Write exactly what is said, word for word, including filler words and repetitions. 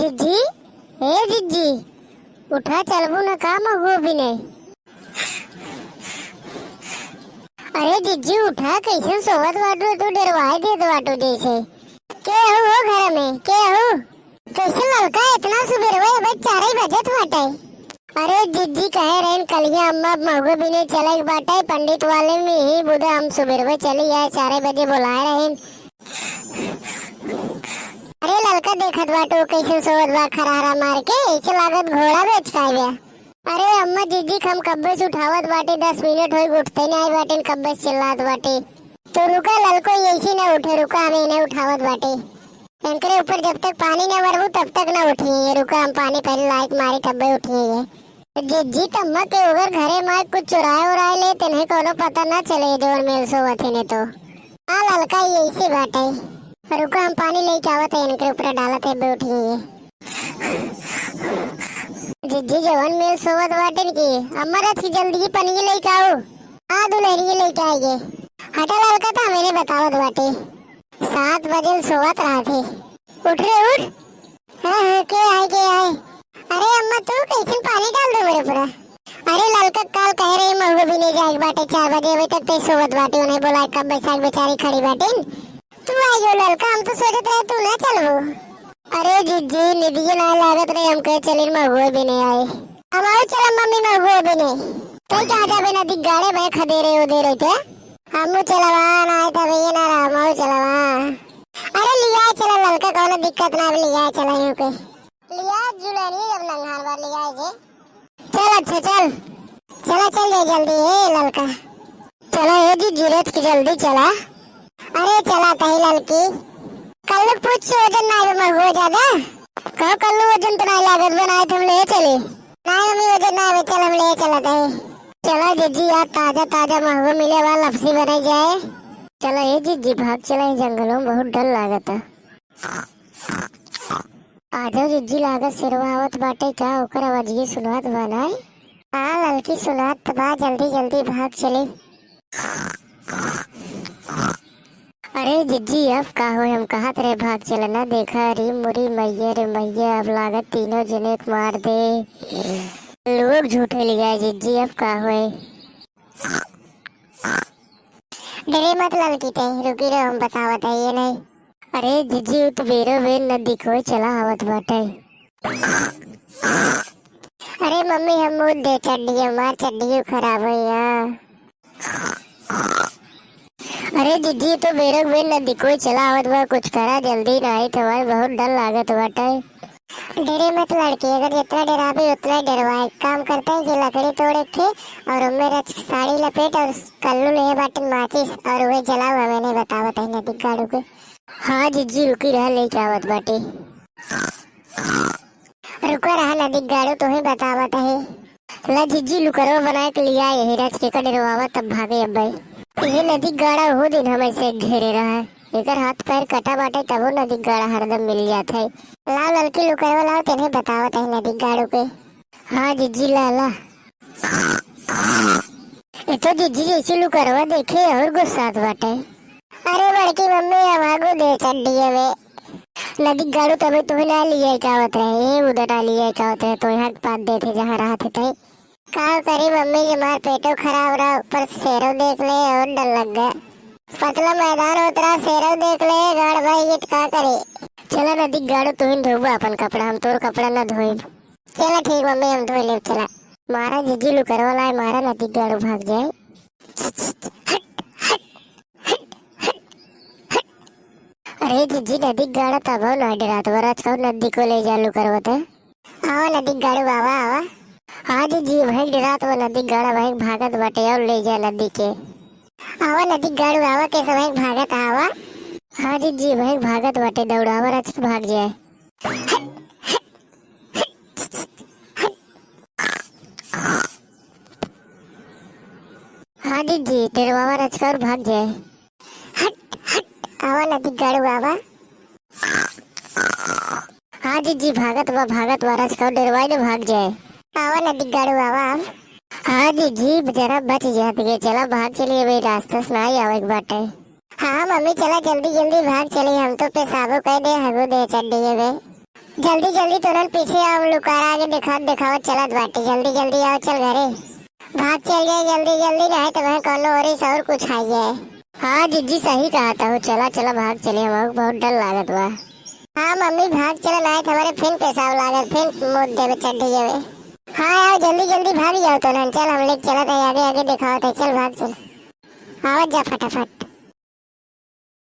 जिज्जी, ए जिज्जी, उठा, चलबू न का महुआ बिने? अरे जिज्जी उठा, कैसन सोवत बाटू तू, डेरवाए देत बाटू जैसे। के हऊ हो घर में, के हऊ? कैसे ललका इतना सुबेरवे, अबे चार ही बजत बाटे। अरे जिज्जी कहे रहन कलिया अम्मा महुआ बिने चले के बाटे, पंडित वाले में ही बुदा हम सुबेरवे चली आए, चार ही बजे बुलाए रहन। अरे ललका देखत बाटू कैसे सोवत बा खरहरा मार के, ऐसे लागत घोड़ा बेच खाए बा। अरे अम्मा जिज्जी हम कब्बे से उठावत बाटे, दस मिनट होई उठते नहीं आए बाटे, कब्बे से चिल्लात बाटे। तो रुका ललको, ऐसे ना उठे, रुका हम इन्हें उठावत बाटे। इनकरे ऊपर जब तक पानी ना मरबू तब तक ना उठी, ये रुका हम पानी पहले लाइक मारी तब्बे उठी ये। जिज्जी तम्मा के ओगर घरे माय कुछ चुराए उराए ले, तिन्हें कोनो पता ना चले जवन मेल सोवत है ने तो। आ ललका ये ऐसे बाटे। रुका हम पानी लेके आवत है, इनके ऊपर डालत है, बैठ गई है। जिज्जी जवन मेल सोवत बाटे की, अम्मा रथ की जल्दी ही पनिया लेके आओ। आ दुलहरी लेके आइए। हटा ललका तो हमें बतावत बाटे। सात बजे सोवत रहा थे। उठ रे उठ। हाँ, हाँ, के आए, के आए? अरे अम्मा, तू कैसन पानी डाल दे मेरे पूरा? अरे ललका काल कहे रही महुआ बिने जाए बाटे चार बजे, अभी तक ते सोवत बाटे, उन्हें बोला कब बैसाख बेचारी खड़ी बाटे। तू आई हो ललका, हम तो सोचत रहे तू ना चलबो। अरे जिज्जी, निदिये ना लागत रहे, हम कहे चलिन महुआ बिने आए। हम आओ चल मम्मी महुआ बिने। तई कहाँ जाबे नदी गाड़े बहे खदेरे उदेरे के? हमू चलबा, ना आए तब ये ना रहा, हमू चलबा। अरे लिया चला ललका, कौनो दिक्कत ना, अब लिया चला यूं के। लिया जुलनी अब नंगार बार लिया जे। चल अच्छा चल। चला चल जाए जल्दी ए ललका। चला ए जी, धीरज की जल्दी चला। अरे चला तही ललकी। कल्लू पूछ से वजन ना आवे महुआ ज्यादा। कहो कल्लू वजन तो नहीं लागत बनाए तुम ले चले। नहीं मम्मी वजन ना आवे, चल हम ले चला तही। चला जिज्जी यार ताजा ताजा महुआ मिले बा लपसी बनाई जाए। चला ए जिज्जी भाग चला, ई जंगलों में बहुत डर लागत है। आजो जिज्जी लागत शेरवा आवत बाटे का, ओकर आवाजिये सुनात बा नाई? हाँ ललकी सुनात बा, जल्दी जल्दी भाग चले। अरे जिज्जी अब का होए, हम कहत रहे भाग चले ना, देखा रे मुरी मैया रे मैया, अब लागत तीनों जने के मार दे। लोग झूठे लिया जिज्जी, अब का होए। डरे मत ललकी ते, रुकी रहो, हम बतावत है ये नहीं। अरे जिज्जी, उ तो बेरो बेर नदी को चला आवत बाटे। अरे मम्मी, हम मुँह दे चड्डी, हमार चड्डी खराब है यहाँ। अरे जिज्जी, तो बेरो बेर नदी को चला आवत बा, कुछ करा जल्दी, नहीं तो हमारे बहुत डर लागत बाटे। डरे मत लड़की, अगर जितना डराबे उतना ही डरवा। एक काम करते हैं कि लकड़ी तोड़ एक ठे और उनमें रच के साड़ी लपेट और कल्लू ले बाटन माचिस और वही जलाओ, हमें नहीं बतावत है नदी गाड़ू के। हाँ जिज्जी रुकी रहा, लेके आवत बाटे। रुका रहा नदी गाड़ू, तुम्हें बतावत है। ला जिज्जी लुकरवा बनाए के लिया यही रच के का डरवावा तब भागे अब्बे। ये नदी गाड़ा वो दिन हमें से घेरे रहा है। एकर हाथ पैर कटा बाटे, तबो नदी गाड़ा हरदम मिल जात है। लाओ ललकी लुकरवा लाओ, तेने बतावत है नदी गाड़ू के। हाँ जिज्जी ला ला। ए तो जिज्जी जैसे लुकरवा देखे और गुस्सात बाटे। अरे बड़की मम्मी, हम आगू दे चड्डिए में। नदी गाड़ू तबे तुम्हें ना लिया का आवत रहे, ये उधर ना लिया का आवत रहे, तो यहाँ पात देते जहाँ रहा थे तय। का करी मम्मी जी, हमार पेटो खराब रहा, ऊपर शेरो देख ले और डर लग गया। पतला मैदान होत रहा, शेरो देख ले, गाड़ भाई ये का करे। चला नदी गाड़ो, तू ही धोबा अपन कपड़ा, हम तोर कपड़ा ना धोइब। चला ठीक मम्मी, हम धो लेब, चला। मारा जिज्जी लुकरवा लाए, मारा नदी गाड़ो भाग जाए। अरे जिज्जी, नदी गाड़ा तब ना डरात बा, रच कौन नदी को ले जा लुकरवा ते। आवा नदी गाड़ू बाबा, आवा। हाँ जिज्जी, वहीं डरात बा नदी गाड़ा, वहीं भागत बाटे और ले जा नदी के। आवा नदी गाड़ू बाबा, कैसे वहीं भागत आवा। हाँ जिज्जी, वहीं भागत बाटे, दौड़ावा रच के भाग जाए। हाँ जिज्जी, डरवावा रच के और भाग जाए। हट, हट, आवा नदी गाड़ू आवा। हाँ जिज्जी, भागत बा, भागत बा, रच के और डरवाई दे, भाग जाए। आवा नदी गाड़ू आवा अब। हाँ जिज्जी, जरा बच जात गए, चला भाग चलिए, भाई रास्ता से ना ही आवे के बाटे। हाँ मम्मी, चला जल्दी जल्दी भाग चली, हम तो पेशाबो कह दे, हगो दे चड्डी है बे। जल्दी जल्दी तोनन पीछे आओ, लुकारा आगे दिखावत दिखावत चलत बाटे। जल्दी जल्दी आओ, चल घरे। भाग चल जाए जल्दी जल्दी, नहीं तो वह कौनो ओरी से और कुछ आ जाए। हाँ जीजी, सही कहत हो, चला चला भाग चले, हमहू बहुत डर लागत बा। हाँ मम्मी, भाग चला, नहीं तो हमारे फिर पेशाब लागत, फिर मूत देवे चड्ढी में। हाँ आओ, जल्दी जल्दी भाग जाओ तोनन, चल हम लेके चलत है, आगे आगे दिखावत है, चल भाग चल। आवत जा फटाफट।